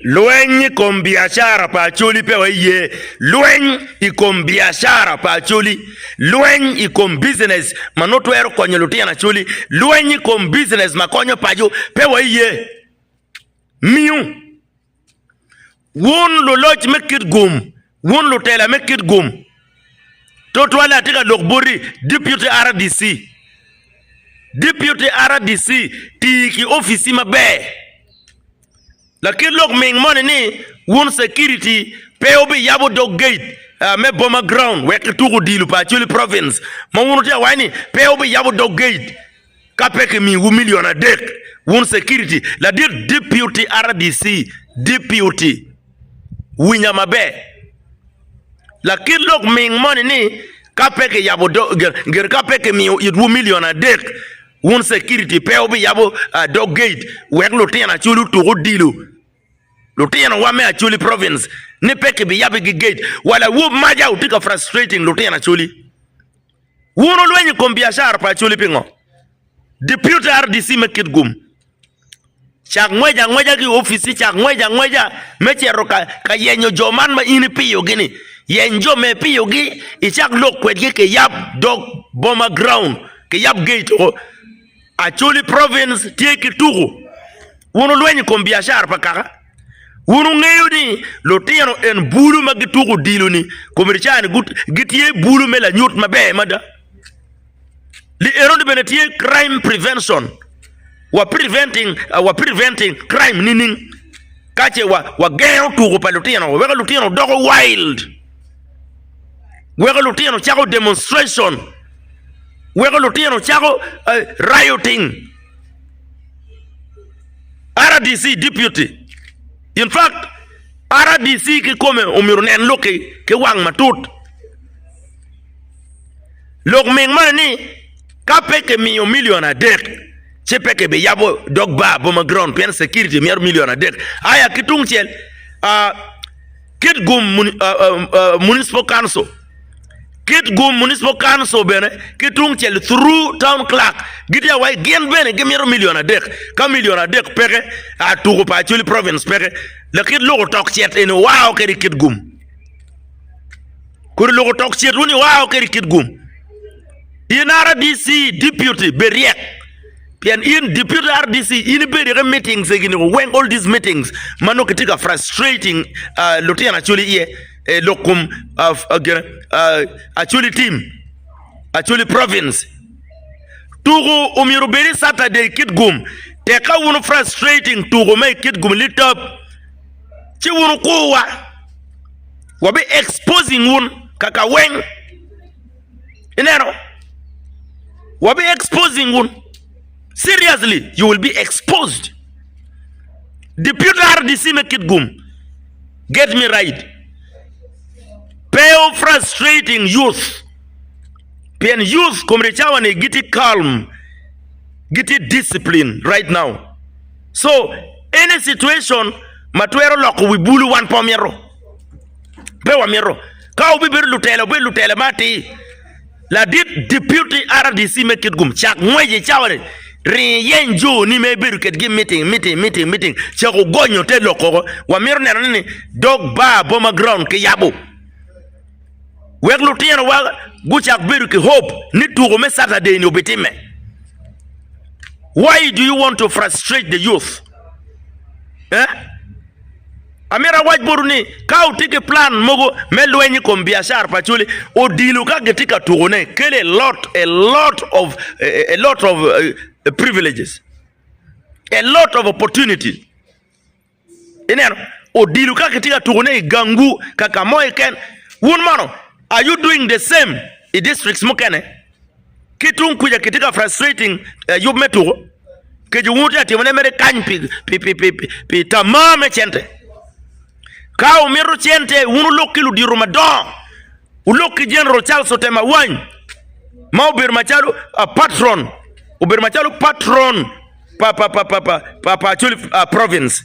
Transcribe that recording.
Lweny i kom biacara pa Acholi pe waye. Lweny i kom biacara pa Acholi. Lweny i kom business ma nongo twero konyo lutino Acholi. Lweny i kom business ma konyo paco pe waye. Miyo wun luloc me Kitgum, wun lutela me Kitgum, tutwalle atye ka lok boti Deputy RDC. Deputy RDC ti ki ofici maber. Lakit lok ming moni ni wun security pe wubiyabo dog gate me boma ground wek kituk odilo pa Acholi province ma wun wutye ka waco ni pe wubiyabo dog gate ka pe kimiyowu million adek wun security ladit deputy RDC deputy winya maber lakit lok ming moni ni ka pe kiyabo dog ka pe kimiyo itwu million adek Wun security pe wubiyabo dog gate wek lutino Acholi otuk odilo lutino wa me Acholi province ni pe kibiyabigi gate wa lawop maca wutye ka frustrating lutino Acholi. Wun wulwenyo i kom biacara pa Acholi pingo? Deputy RDC me Kitgum Cak ngwec angweca ki i opic-ci, cak ngwec angweca me cito ka yenyo jo man ma in ipiyogi-ni. Yeny jo ma ipiyogi, icak lok kwedgi kiyab dog boma ground, kiyab gate woko. Acholi province tye ki tuku. Wun wulwenyo i kom biacara pa kaka. Wun wungeyo ni lutino en bulu ma gituko odilo-ni komiti ca-ni gitye bulu me lanyut maber mada. Li enoni bene tye crime prevention. Wa preventing, wa preventing crime nining? Ka ce wa wagengo tuko pa lutino, weko lutino doko wild, weko lutino cako demonstration, weko lutino cako uh, rioting. RDC deputy. In fact, RDC kikome omyero onen lok-ki ki wang matut. Lok ming moni ni ka pe kimiyo milion adek ci pe kibiyabo dog bar boma ground pien security mito milion adek. Aya ki tungcel Kitgum Municipal Council Kitgum Municipal Council bene ki tungcel through town clerk gitye awaci gin bene gimito milion adek ka milion adek peke tuko pa Acholi province peke lakit loko tok cet eni wao kede Kitgum. Kodi loko tok cetwu ni wao kede kit gum. In RDC deputy bed ryek. Pien in deputy RDC in ibedo ki meetings egi ni weng all these meetings ma nongo kitye ka frustrating uh, lutino Acholi iye eh, lok kom uh, uh, gine, uh, Acholi team Acholi province. Tuku omyero obed i Saturday kit gum. Tek ka wun frustrating tuku me kit gum litop ci wun wukurwa. Wabi exposing wun kaka weng. Ineno? Wabi exposing wun. Seriously, you will be exposed. Deputy RDC me Kitgum, get me right. Pe frustrating youth. Pien youth komre cawa ni gitye calm, gitye discipline right now. So, any situation ma twero loko wi bulu wan pe wamito. Pe wamito. Ka wubibedo lutela, wubedo lutela ma atir. Ladit Deputy RDC me Kitgum cak ngwec i cawa-ni, ring iyeny jo-ni ma ibedo kedgi i meeting, meeting, meeting, meeting, cak wugonyo te lok woko. Wamito neno ni dog bar boma ground kiyabo wek lutinowa gucak bedo ki hope ni tuko me Saturday-ni obitimme. Why do you want to frustrate the youth? Eh? Amito awac botwu ni, ka wutye ki plan mogo me lweny i kom biacara pa Acholi, odilo ka gitye ka tukone kelo a lot, a lot of, a lot of uh, privileges, a lot of opportunities. Ineno, odilo ka kitye ka tukone i gangwu ka ka mo keken. Wun mono, are you doing the same i districts mukene? Ki tung kuca kitye ka frustrating eh, yub me tuko. Kec wun wutye ka timone mere kany pi, pi, pi, pi, pi, pi tamaa me cente. Ka wumito cente, wun wulok ki ludito madongo. Wulok ki General Charles Otema Awany ma obedo macalo uh, patron, obedo macalo patron pa, pa, pa, pa, pa, pa, pa Acholi uh, province.